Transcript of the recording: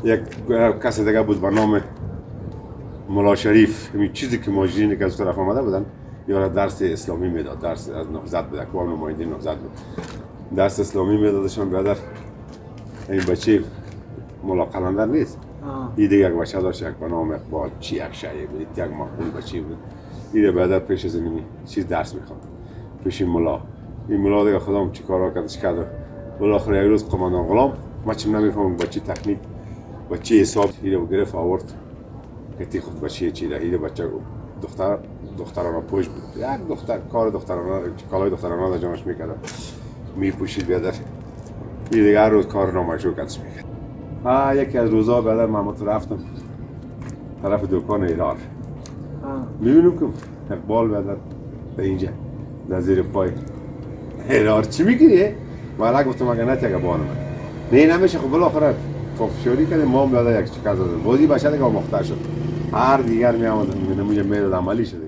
یک کس دیگه بود به نام ملا شریف. همین چیزی که مهاجرین که از طرف آمده بودن یا درس اسلامی میداد، درس از نهضت بود، که نماینده نهضت بود، درس اسلامی میدادشان برادر. این بچه ملا قلندر نیست، این دیگه یک بچه داشت، یک به نام اقبال چی یک شیء بود، یک مقبول بچه بود. این برادر پیش از این چیز درس میخواد پیش این ملا. این ملا دیگه خودم چی کارا کردش کرد. بالاخره یک روز قماندان غلام، ما چیم نمیفهمم با چی تکنیک، با چی حساب، اینو گرفت آورد که خود بچه چی ده. اینو بچه دختر دخترانه پوش بود، یک دختر کار دخترانه، کالای دخترانه در جانش میکرد، میپوشید بیادر. این دیگه هر روز کار نامشروع کردش میکرد. یکی از روزا بعد من رفتم طرف دکان ایران، میبینم که اقبال بعد در اینجا در زیر پای ایرار چی میگیری؟ من گفتم اگه نه تگه بانم نه نمیشه. خب بالاخره فشاری کردیم، ما هم بعد یک چیکار زدیم، بازی بچه دیگه آموخته شد. هر دیگر می آمد میبینم اونجا میداد، عملی شده.